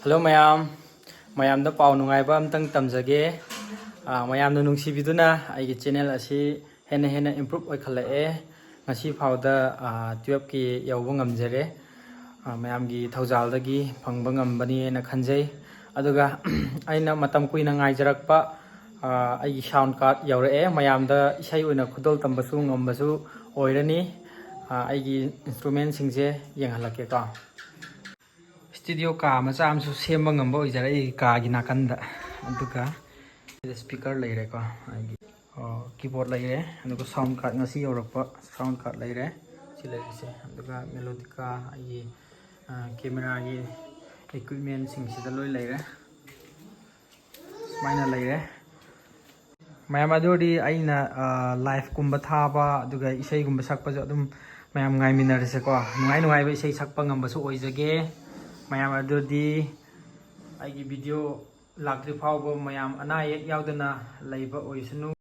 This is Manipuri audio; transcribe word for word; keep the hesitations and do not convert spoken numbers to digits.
Hello ꯃꯌꯥꯝ, ꯃꯌꯥꯝꯗ ꯄꯥꯎ ꯅꯨꯡꯉꯥꯏꯕ ꯑꯝꯇꯪ ꯇꯝꯖꯒꯦ꯫ ꯑꯥ, ꯃꯌꯥꯝꯅ ꯅꯨꯡꯁꯤꯕꯤꯗꯨꯅ ꯑꯩꯒꯤ channel ꯑꯁꯤ ꯍꯦꯟꯅ ꯍꯦꯟꯅ improve ꯑꯣꯏꯈꯠꯂꯛꯑꯦ꯫ ꯉꯁꯤ ꯐꯥꯎꯗ, ꯑꯥ, twelve K ꯌꯧꯕ ꯉꯝꯖꯔꯦ꯫ ꯑꯥ, ꯃꯌꯥꯝꯒꯤ ꯊꯧꯖꯥꯜꯗꯒꯤ ꯐꯪꯕ ꯉꯝꯕꯅꯤ ꯍꯥꯏꯅ ꯈꯟꯖꯩ꯫ ꯑꯗꯨꯒ ꯑꯩꯅ ꯃꯇꯝ ꯀꯨꯏꯅ ꯉꯥꯏꯖꯔꯛꯄ, ꯑꯥ, ꯑꯩꯒꯤ sound card ꯌꯧꯔꯛꯑꯦ꯫ ꯃꯌꯥꯝꯗ ꯏꯁꯩ ꯑꯣꯏꯅ ꯈꯨꯗꯣꯜ ꯇꯝꯕꯁꯨ ꯉꯝꯕꯁꯨ ꯑꯣꯏꯔꯅꯤ꯫ ꯑꯥ, ꯑꯩꯒꯤ instrumentꯁꯤꯡꯁꯦ ꯌꯦꯡꯍꯜꯂꯛꯀꯦꯀꯣ꯫ Studio ꯀꯥ ꯃꯆꯥ ꯑꯃꯁꯨ ꯁꯦꯝꯕ ꯉꯝꯕ ꯑꯣꯏꯖꯔꯦ ꯑꯩꯒꯤ ꯀꯥꯒꯤ ꯅꯥꯀꯟꯗ꯫ ꯑꯗꯨꯒ ꯁꯤꯗ speaker ꯂꯩꯔꯦꯀꯣ, ꯑꯩꯒꯤ, ꯑꯣ, keyboard ꯂꯩꯔꯦ, ꯑꯗꯨꯒ sound card, ꯉꯁꯤ ꯌꯧꯔꯛꯄ sound card ꯂꯩꯔꯦ꯫ ꯁꯤ ꯂꯩꯔꯤꯁꯦ, ꯑꯗꯨꯒ Melodica, ꯑꯩꯒꯤ, ꯑ, cameraꯒꯤ equipmentꯁꯤꯡꯁꯤꯗ ꯂꯣꯏ ꯂꯩꯔꯦ꯫ ꯁꯨꯃꯥꯏꯅ ꯂꯩꯔꯦ꯫ ꯃꯌꯥꯝ, ꯑꯗꯨ ꯑꯣꯏꯔꯗꯤ ꯑꯩꯅ, ꯑ, liveꯀꯨꯝꯕ ꯊꯥꯕ, ꯑꯗꯨꯒ ꯏꯁꯩꯒꯨꯝꯕ ꯁꯛꯄꯁꯨ ꯑꯗꯨꯝ ꯃꯌꯥꯝ ꯉꯥꯏꯃꯤꯟꯅꯔꯁꯦꯀꯣ꯫ ꯅꯨꯡꯉꯥꯏ ꯅꯨꯡꯉꯥꯏꯕ ꯏꯁꯩ ꯁꯛꯄ ꯉꯝꯕꯁꯨ ꯑꯣꯏꯖꯒꯦ꯫ ꯃꯌꯥꯝ, ꯑꯗꯨꯗꯤ ꯑꯩꯒꯤ video ꯂꯥꯛꯇ꯭ꯔꯤ ꯐꯥꯎꯕ ꯃꯌꯥꯝ ꯑꯅꯥ ꯑꯌꯦꯛ ꯌꯥꯎꯗꯅ ꯂꯩꯕ ꯑꯣꯏꯁꯅꯨ꯫